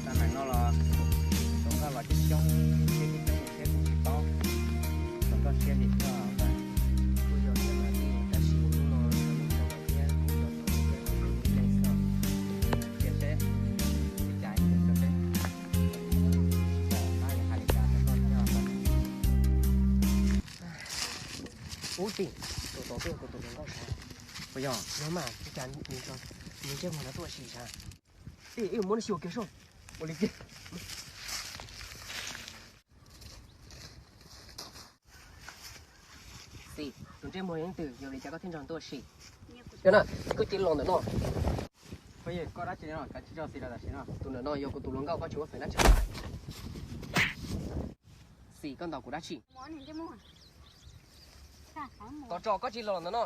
Tau nees no los tau koj los coob coob, siab coob coob, siab kuj tsis paub, tau koj siab li koj. Kuj yog siab mas li, tab sis hnub no tau lub tau thiab kuj tau tau thiab kuj lub lub neej xwb. Cia seb li cas ib tug tso seb. Pab yog hais li cas rau koj thiab. Ub tij, tus tom tuaj kuv tus hluas nkauj sav. Puas yog? Yog mas, ua cas nws ntsej muag no tuaj si sav? Ej, ej, muab nws xyuas kiag soj. Ua li tiag. Xis, tus ntsej muag yog leej twg, yog li cas koj thiaj nrog tuaj si? Yog na, koj cia li los ntawm no. Koj dab tsi no, kav tsij tso Xis los tam sim no. Tus ntawm no yog kuv tus hluas nkauj, koj tsis muaj feem dab tsi hais. Xis, koj ntaus kuv dab tsi? Tos tso, koj tsis los ntawm no.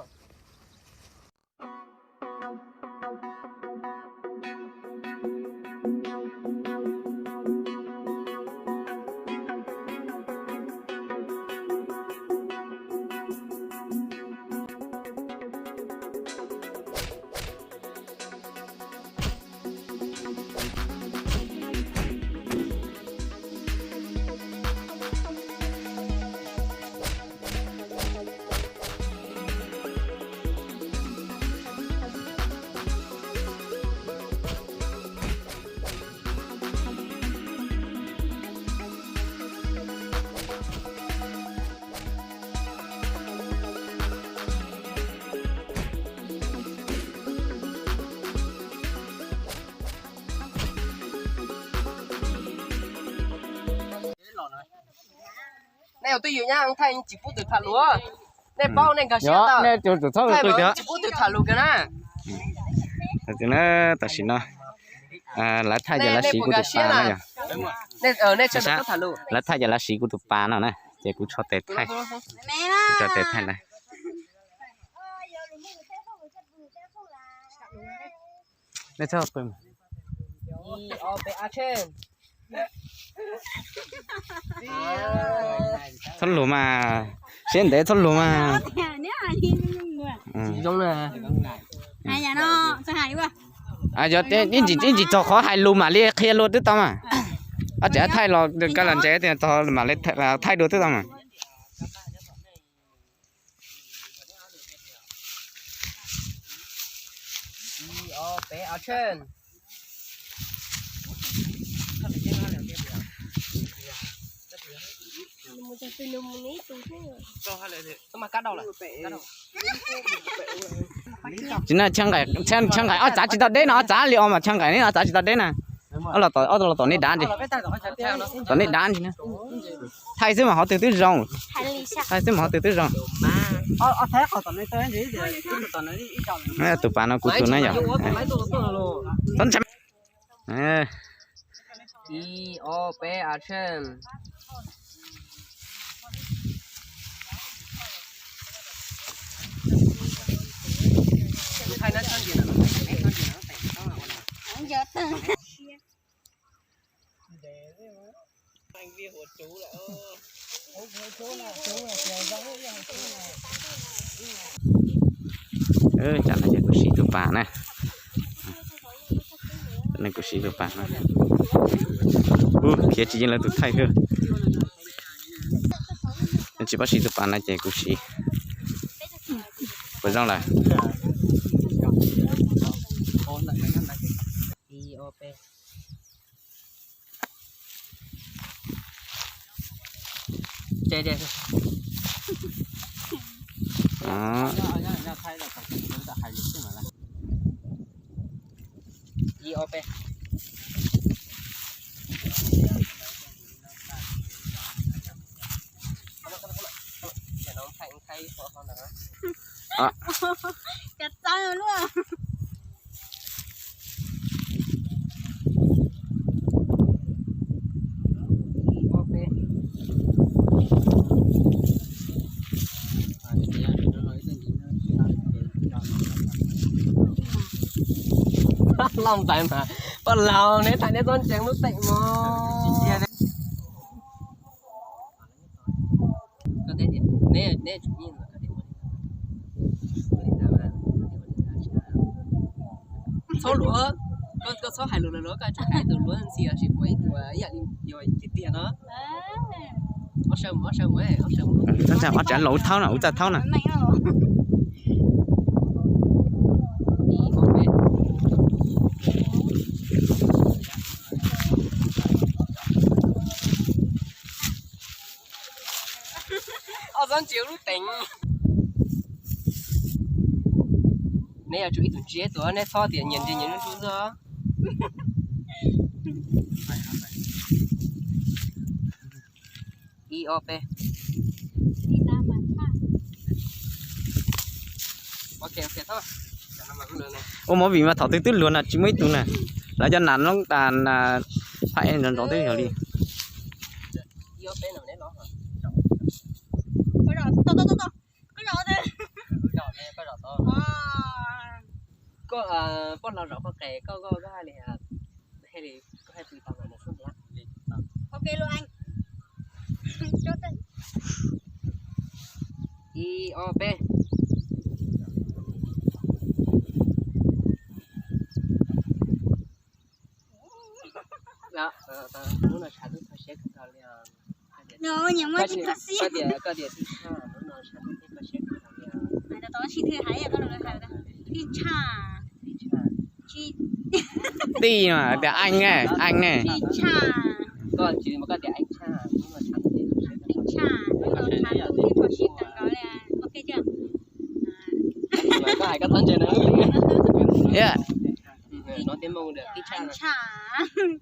Nej ua twj ywm nyab, thaij tsis pub tug tham lus. Nej paub nej nkag siab tau. Nej tsis pub tug tham lus kiag na. Tam sim no lawv thaij ces lawv siv kuv tus pas no yog. Lawv thaij ces lawv siv kuv tus pas no na, ces kuv tso tes thaij. Tso tes thaij na. Nej txhob pw. Txhob lus mas, siab ntev txhob lus mas. Yog ib ntsis txog qhov hais lus mam li qhia luag twb tau mas. Ob tseem thaij los koj los ntse tias txog mam li thaij dua twb tau mas. Tsis na, chaw nqaim ob txav tsis tau deb no, ob txav li os mas chaw nqaim ne ob txav tsis tau deb na. Ob los tom nej dav ntsis, tom nej dav ntsis na. Thaij xwb mas qhov twg twb zoo, thaij xwb mas qhov twg twb zoo. Tus pas no kuv tus na yom. Ib, ob, peb, action. Tam no ces kuv siv tus pas na. Kuv siv tus pas na. Khiav tsis yeej lawv tus thaij xwb. Tsis paub siv tus pas no ces kuv siv. Puas zoo lawm? Loj ntxaiv mas, poj laus neb thaij neb txhob ntseeg lub teem mog. Txhob luag. Koj txhob hais lus lawm, koj tsuas hais tus luab ntxhi los sis puas ib tug ib yam li yog tiag tiag no. Ob sawv mus, ob sawv mus, ob sawv mus. Ob sawv mus, ob sawv mus, ob sawv mus. Ob txhob ntsia lub teev. Neb yuav tsum ib tug ntsia tus, neb txhob tias nyias ntsia nyias lub ntsuj xwb. Ib ob peb. Ua movie mas thaum twg twb luag na, tsis muaj ib tug na. Lawv cov nas noob tas na, phaj ntsoov ntsoov twb yog li. Koj poj hlau zaum koj qes, koj koj hais li, hais li koj hais pw tau mas nws xub ntiag. Ib ob peb. Hnub no tshav ntuj kho siab kawg nkaus li os. Koj tias, koj tias tij tshaj, hnub no tshav ntuj kho siab kawg nkaus li os. Tij tshaj. Tij mas tias anh ne, anh ne. Koj tsis, koj tias anh tshaj, hnub no tshav ntuj kho siab kawg nkaus li. Koj hais koj txhob ntsia na.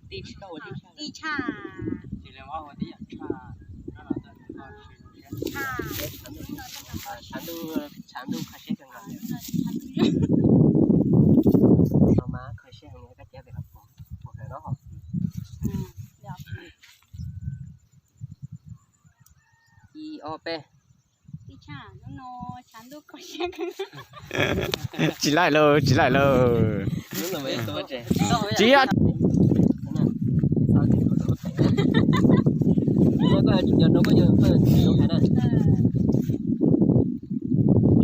Tij tshaj. Tij tshaj. Tshav ntuj, tshav ntuj kho siab kawg nkaus. No mas kho siab heev, koj cab pem los puag, puag hauv no. Ib ob peb. Tsis laij lauj, tsis laij lauj. Tsis yog.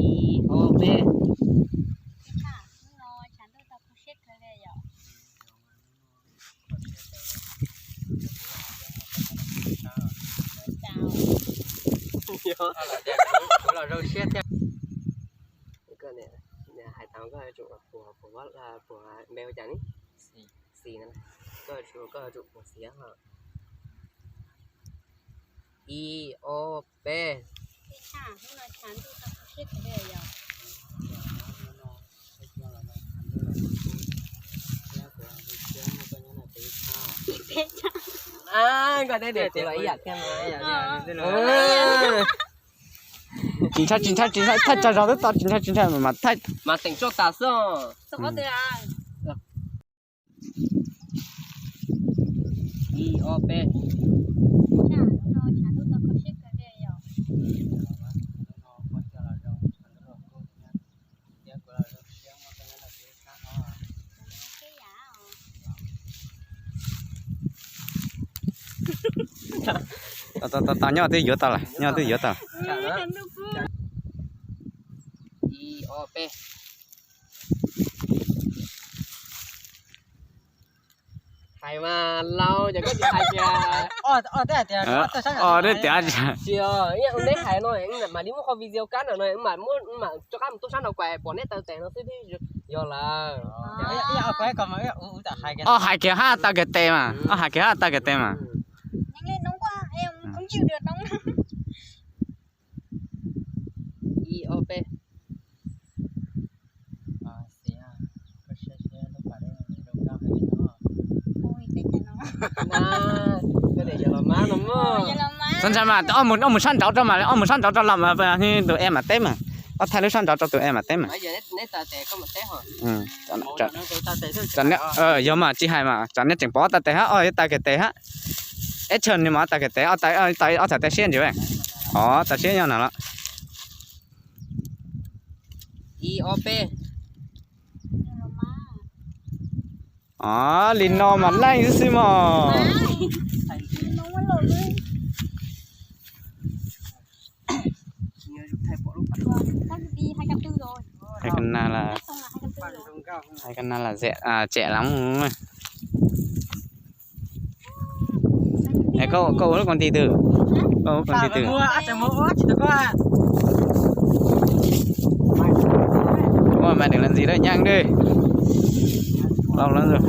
Ib ob peb. Kuv los zoo siab thiab. Hais tau koj yuav tsum puag, puag npe ua cas ne? Xis no, koj yuav tsum, koj yuav tsum puag xis os. Ib ob peb. Koj teb tias kuv los ib yam thiab mas. Tsis ntshai, tsis ntshai, tsis ntshai, thaij tsag zog twb tau, tsis ntshai, tsis ntshai mas thaij. Mas teem tsoj tas xwb. Ib ob peb. Tau, tau, tau, nyob twb yuav tau lawm, nyob twb yuav tau lawm. Ib ob peb. Hais mas laus ces koj tsis hais tias, os, neb tias tsis, neb hais no mam li muab qhov video kab ntawm no mam rov qab mus tuaj sab nraud kuas pom neb taw tes no xwb thiab yog lawm. Os, hais kiag hab taw kiag tes mas, os, hais kiag hab taw kiag tes mas. Ib ob peb. Txhob ntshai mas, ob mus sab nraud rau mas, ob mus sab nraud rau los mas tus e mam teb mas. Ob thaij lub sab nraud rau tus e mam teb mas. Yog mas tsis hais mas tsam nej tseem pom ob taw tes hab, ob taw kiag tes hab. Eb, tsam nej mas ob taw kiag tes, ob taw, ob txhais tes siab ntsis. Os, taw siab nyob no los. Ib ob peb. Os, li no mas leej xwb mog. Hais ka na las. Tsev lawm. Koj ua lub koom ti twg? Koj ua koom ti twg? Ua mas nws los ntxiv lawm nyaaj dej. Lauj lawm.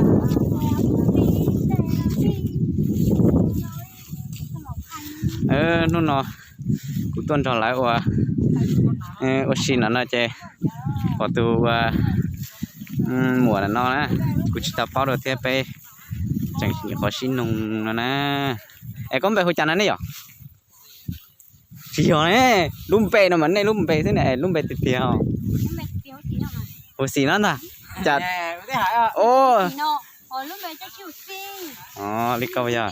Hnub no kuv tuaj nrog lawv ua, ua si no no ces pom tus ua muam no na, kuv tsis tau paub dua thiab, peb tseem nyuam qhuav sib nug no na. Es koj lub npe hu cas no ne yom? Tsis yog ne, lub npe no mas nej lub npe xwb ne, lub npe tiag tiag. Hu Xis no ntag. Cas, o, li koj yog.